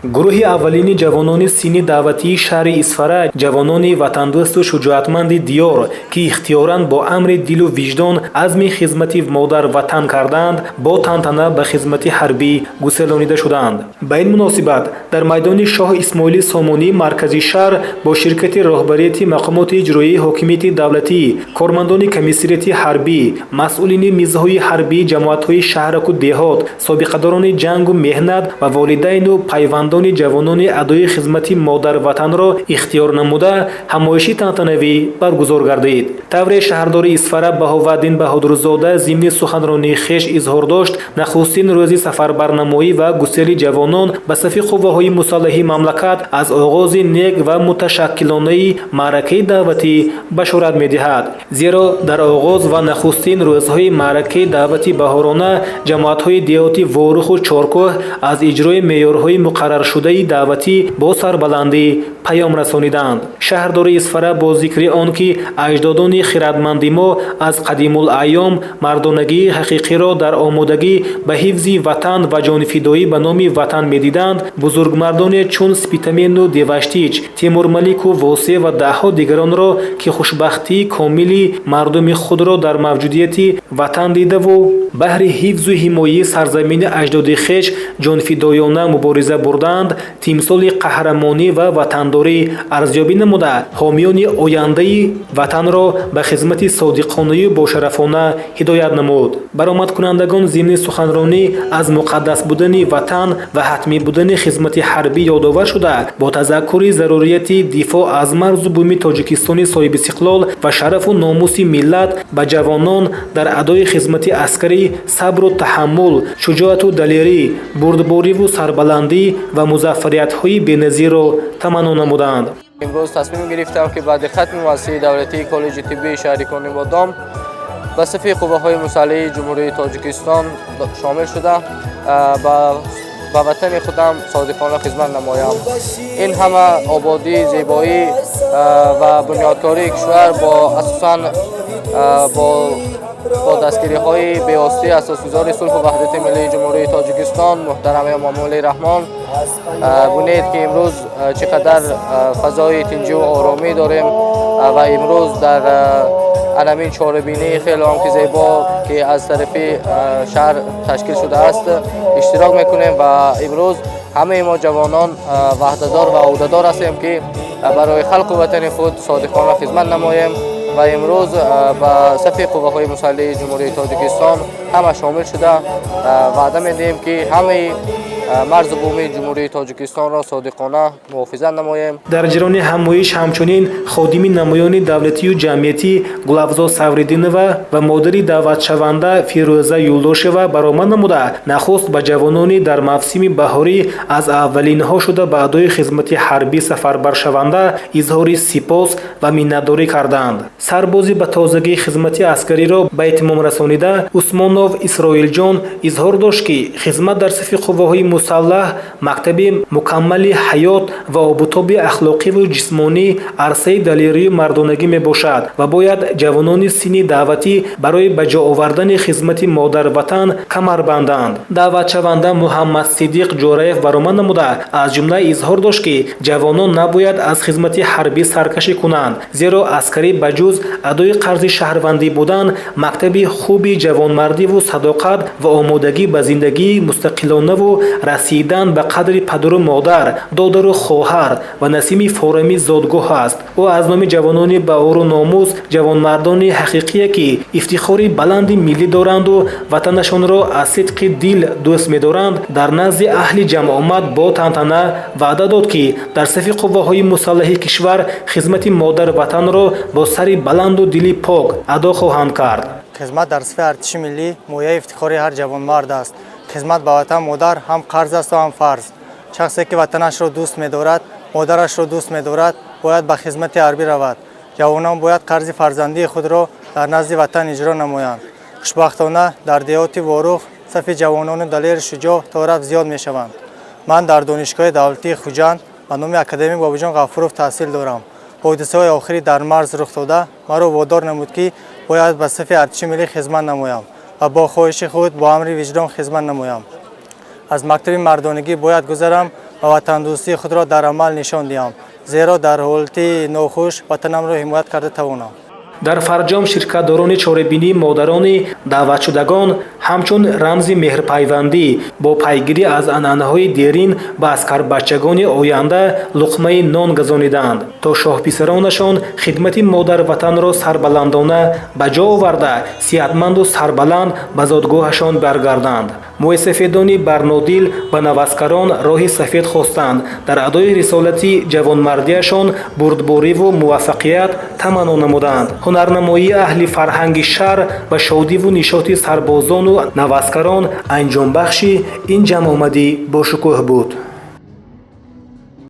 Гурӯҳи аввалини ҷавонони синни даъватии шаҳри Исфара, ҷавонони ватандӯсту шуҷоатманди диёр, ки ихтиёран бо амри дилу виҷдон азми хизмати модар ватан кардаанд, бо тантана ба хизмати ҳарбӣ гуселонида шуданд. Ба ин муносибат дар майдони Шоҳ Исмоили Сомонӣ, маркази шаҳр, бо ширкати роҳбарияти мақомоти иҷроияи ҳокимияти давлатӣ, кормандони комиссариати ҳарбӣ, масъулини мизҳои ҳарбии ҷамоатҳои шаҳраку деҳот, собиқадорони ҷангу меҳнат ва волидайну пайвандони ҷавонони адои хизмати модарватанро ихтиёр намуда, ҳамоиши тантанавӣ баргузор гардид. Тавре шаҳрдори Исфара Баҳоваддин Баҳодурзода зимни суханронии хеш изҳор дошт, нахустин рӯзи сафарбарнамоӣ ва гусели ҷавонон ба сафи қувваҳои мусаллаҳи мамлакат аз оғози нек ва муташаккилонаи маъракаи даъватӣ башорат медиҳад. Зеро дар оғоз ва нахустин рӯзҳои маъракаи даъвати баҳорона ҷамоатҳои деҳоти Воруху Чоркӯҳ аз иҷрои меъёрҳои муқарраршудаи даъватӣ бо сарбаландӣ паём расониданд. Шаҳрдори Исфара бо зикри он ки аҷдодони хиратманди мо аз қадимулайём мардонагии ҳақиқиро дар омодагӣ ба ҳифзи ватан ва ҷонфидоӣ ба номи ватан медиданд, бузургмардоне чун Спитамену Деваштич, Темурмалику Восеъ ва даҳҳо дигаронро, ки хушбахтии комили мардуми худро дар мавҷудияти ватан дидаву баҳри ҳифзу ҳимояи сарзамини аҷдоди хеш ҷонфидоёна мубориза бурдаанд, тимсоли қаҳрамонӣ ва ватандорӣ арзёбӣ намуда, ҳомиёни ояндаи ватанро ба хизмати содиқонаю бошарафона ҳидоят намуд. Баромадкунандагон зимни суханронӣ аз муқаддас будани ватан ва ҳатмӣ будани хизмати ҳарбӣ ёдовар шуда, бо тазаккури зарурияти дифоъ аз марзу буми Тоҷикистони соҳибистиқлол ва шарафу номуси миллат ба ҷавонон дар адои хизмати аскарӣ сабру таҳаммул, шуҷоату далерӣ, бурдбориву сарбаландӣ ва музаффариятҳои беназирро таманно намуданд. Имрӯз тасмим гирифтам, ки баъди хатми муассисаи давлатии коллеҷи тиббии шаҳри Конибодом ба сафи қувваҳои мусаллаҳи Ҷумҳурии Тоҷикистон шомил шуда, ба ватани худам содиқона хизмат намоям. Ин ҳама ободӣ, зебоӣ ва бунёдкории кишвар бо асосан бо дастгириҳои бевоситаи асосгузори сулҳу ваҳдати миллии Ҷумҳурии Тоҷикистон муҳтарам Эмомалӣ Раҳмон. Бунед, ки имрӯз чӣ қадар фазои тинҷиву оромӣ дорем ва имрӯз дар анамин чорабинии хеле ҳам ки зебо, ки аз тарафи шаҳр ташкил шудааст, иштирок мекунем. Ва имрӯз ҳамаи мо ҷавонон ваъдадор ва ӯҳдадор ҳастем, ки барои халқу ватани худ содиқона хизмат намоем. Ва имрӯз ба сафи қувваҳои мусаллаҳи Ҷумҳурии Тоҷикистон ҳама шомил шуда, ваъда медиҳем, ки ҳамаи марзу бумии Ҷумҳурии Тоҷикистонро содиқона муҳофизат намоем. Дар ҷараёни ҳамоиш ҳамчунин ходими намоёни давлатию ҷамъиятӣ Гулафзо Савриддинова ва модари даъватшаванда Фирӯза Юлдошева баромад намуда, нахуст ба ҷавонони дар мавсими баҳорӣ аз аввалинҳо шуда ба адои хизмати ҳарбӣ сафарбаршаванда изҳори сипос ва миннатдорӣ карданд. Сарбози ба тозагӣ хизмати аскариро ба итмом расонида Усмонов Исроилҷон изҳор дошт, ки хизмат дар сафи қувваҳои мусаллаҳ мактаби мукаммали ҳаёт ва обутоби ахлоқиву ҷисмонӣ, арсаи далерию мардонагӣ мебошад ва бояд ҷавонони синни даъватӣ барои ба ҷо овардани хизмати модарватан камар банданд. Даъватшаванда Муҳаммадсидиқ Ҷӯраев баромад намуда, аз ҷумла изҳор дошт, ки ҷавонон набояд аз хизмати ҳарбӣ саркашӣ кунанд, зеро аскарӣ ба ҷуз адои қарзи шаҳрвандӣ будан, мактаби хуби ҷавонмардиву садоқат ва омодагӣ ба зиндагии мустақилонаву расидан ба қадри падару модар, додару хоҳар ва насими форами зодгоҳ аст. Ӯ аз номи ҷавонони баору номус, ҷавонмардони ҳақиқие, ки ифтихори баланди миллӣ доранду ватанашонро аз сидқи дил дӯст медоранд, дар назди аҳли ҷамъомад бо тантана ваъда дод, ки дар сафи қувваҳои мусаллаҳи кишвар хизмати модарватанро бо сари баланду дили пок адо хоҳанд кард. Хизмат дар сафи артиши миллӣ мояи ифтихори ҳар ҷавонмард аст. Хизмат ба ватан модар ҳам қарз асту ҳам фарз. Шахсе ки ватанашро дӯст медорад, модарашро дӯст медорад, бояд ба хизмати ҳарбӣ равад. Ҷавонон бояд қарзи фарзандии худро дар назди ватан иҷро намоянд. Хушбахтона, дар деҳоти Ворух сафи ҷавонони далеру шуҷоъ торафт зиёд мешаванд. Ман дар Донишгоҳи давлатии Хуҷанд ба номи академик Бобоҷон Ғафуров таҳсил дорам. Ҳодисаҳои охири дар марз рух дода маро водор намуд, ки бояд ба сафи артиши миллӣ хизмат намоям ва бо хоҳиши худ, бо амри виҷдон хизмат намоям. Аз мактаби мардонагӣ бояд гузарам ва ватандӯстии худро дар амал нишон диҳам, зеро дар ҳолати нохуш ватанамро ҳимоят карда тавонам. Дар фарҷом ширкатдорони чорабинӣ модарони даъватшудагон ҳамчун рамзи меҳрпайвандӣ бо пайгирӣ аз анъанаҳои дерин ба аскарбачагони оянда луқмаи нон газониданд, то шоҳписаронашон хидмати модарватанро сарбаландона ба ҷо оварда, сиҳатманду сарбаланд ба зодгоҳашон баргарданд. Мӯйсафедони барнодил ба наваскарон роҳи сафед хостанд, дар адои рисолати ҷавонмардиашон бурдбориву муваффақият таманно намуданд. Ҳунарнамоии аҳли фарҳанги шаҳр ба шодиву нишоти сарбозону наваскарон анҷомбахши ин ҷамъомадӣ бошукӯҳ буд.